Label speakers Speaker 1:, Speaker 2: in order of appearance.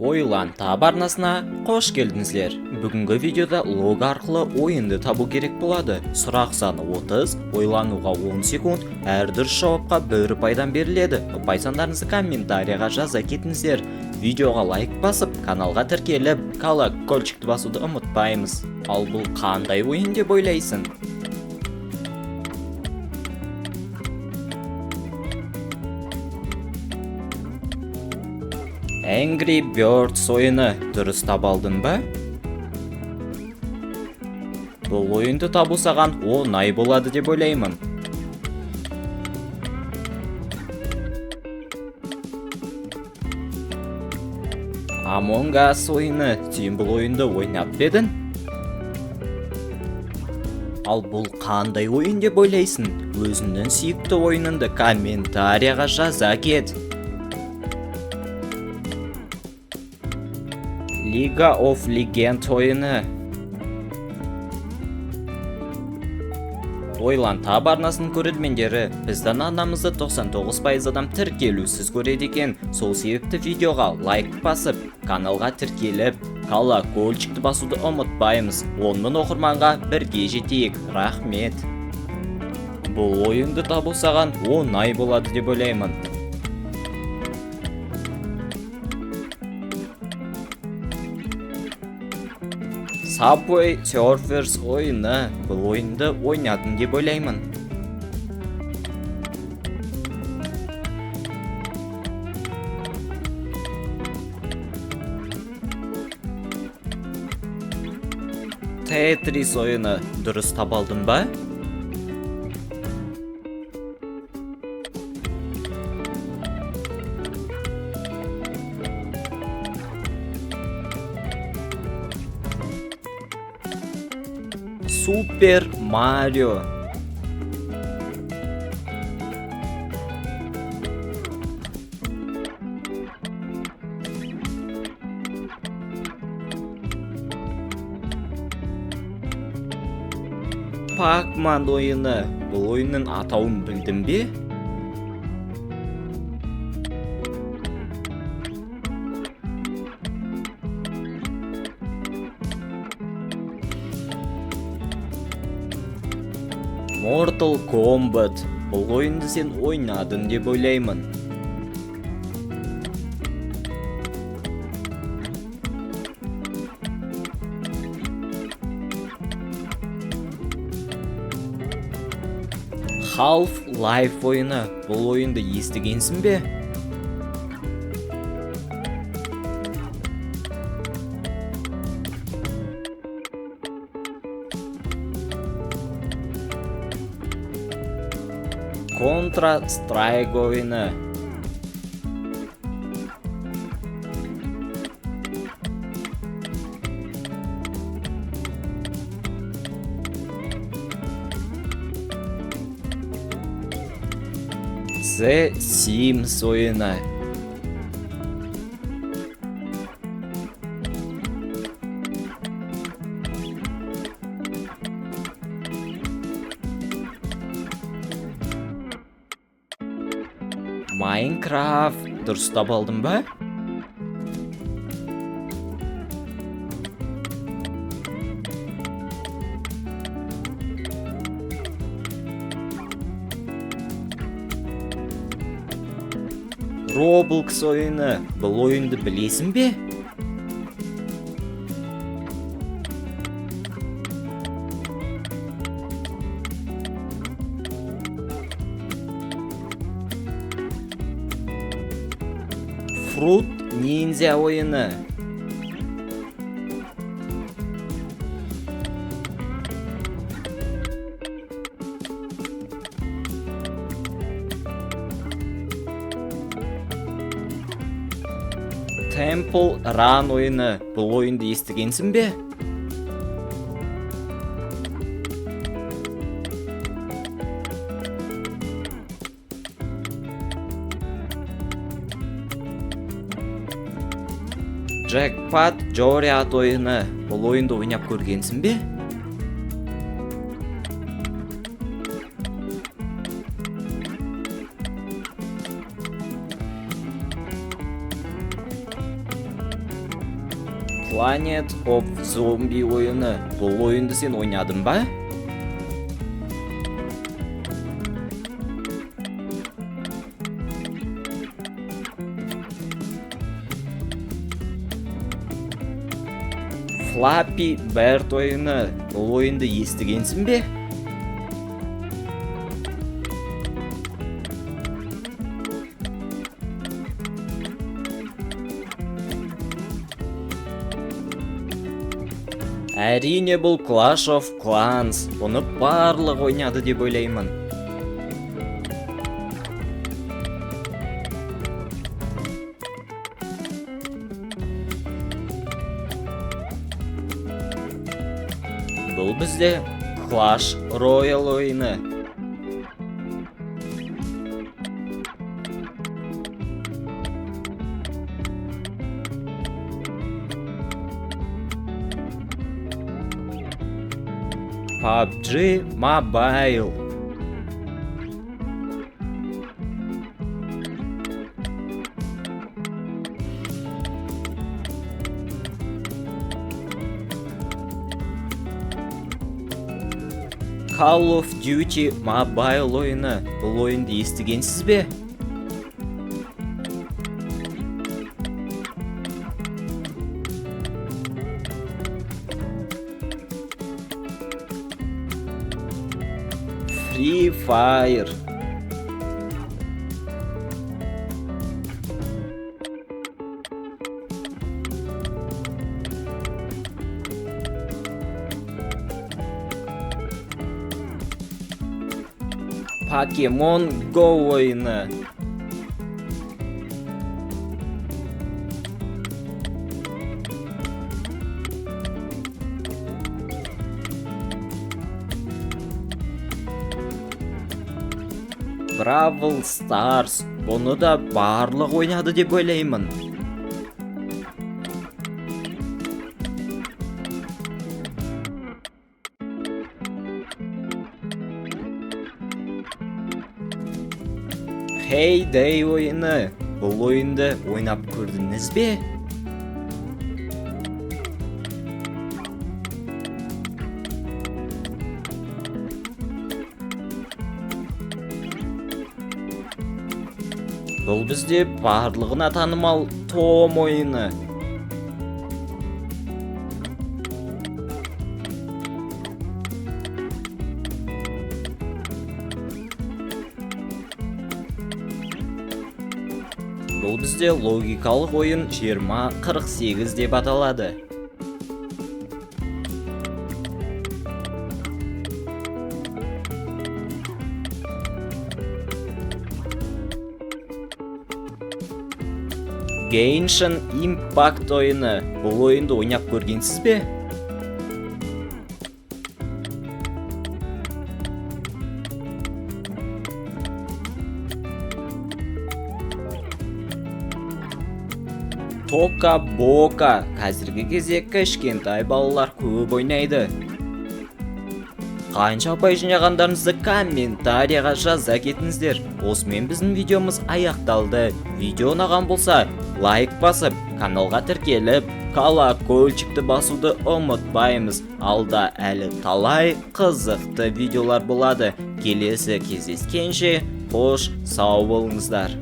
Speaker 1: Ойлан Тап арнасына қош келдіңіздер. Бүгінгі видеода лого арқылы ойынды табу керек болады. Сұрақ саны 30, ойлануға 10 секунд, әр дұрыс жауапқа бір ұпайдан беріледі. Ұпай сандарыңызды комментарияға жаза кетіңіздер. Видеоға лайк басып, каналға тіркеліп, колокольчикті басуды ұмытпаймыз. Ал бұл қандай ойын деп ойлайсың? Angry Birds ойыны дұрыс таба алдың ба? Бұл ойынды табу саған оңай болады деп ойлаймын. Among Us ойыны, сен бұл ойынды ойнап па едің? Ал бұл қандай ойын деп ойлайсың? Өзіңнің сүйікті ойыныңды комментарияға жаза кет. League of Legends ойыны. Ойлан Тап арнасының көрермендері, біздің арнамызды 99% адам тіркелусіз көреді екен. Сол себепті видеоға лайк басып, каналға тіркеліп, колокольчикті басуды ұмытпаймыз. 10 мың оқырманға бірге жетейік. Рахмет. Бұл ойынды табу саған оңай болады деп ойлаймын. Subway Surfers ойыны. Бұл ойынды ойнадым деп ойлаймын. Tetris ойыны дұрыс таба алдым ба? Супер Марио. Pac-Man ойыны. Бұл ойынның атауын білдің бе? Mortal Kombat. Бұл ойынды сен ойнадың деп ойлаймын. Half-Life ойыны. Бұл ойынды естігенсің бе? Counter-Strike ойыны. The Sims ойыны. Minecraft дұрыс таба алдым ба? Roblox ойыны. Бұл ойынды білесің бе? Fruit Ninja ойыны. Temple Run ойыны. Бұл ойынды естігенсің бе? Jackpot Joyride ойыны. Бұл ойынды ойнап көргенсің бе? Planet of Zombie ойыны. Бұл ойынды сен ойнадың ба? Flappy Bird ойыны. Бұл ойынды естігенсің бе? Әрине, бұл Clash of Clans. Бұны барлығы ойнады деп ойлаймын. Бұл бізде Clash Royale ойыны. PUBG Mobile. Call of Duty Mobile ойыны. Бұл ойынды естігенсіз бе? Free Fire. Pokemon Go ойыны. Бравл Старс. Бұны да барлық ойнады деп ойлаймын. Hay Day ойыны. Бұл ойынды ойнап көрдіңіз бе? Бұл бізде барлығына танымал Том ойыны. Бұл бізде логикалық ойын 2048 деп аталады. Genshin Impact ойыны. Бұл ойынды ойнап көргенсіз бе? Тока Бока. Қазіргі кезде кішкентай балалар көп ойнайды. Қанша ұпай жинағандарыңызды комментарияға жаза кетіңіздер. Осымен біздің видеомыз аяқталды. Видео ұнаған болса, лайк басып, каналға тіркеліп, колокольчикті басуды ұмытпаймыз. Алда әлі талай қызықты видеолар болады. Келесі кездескенше, қош сау болыңыздар.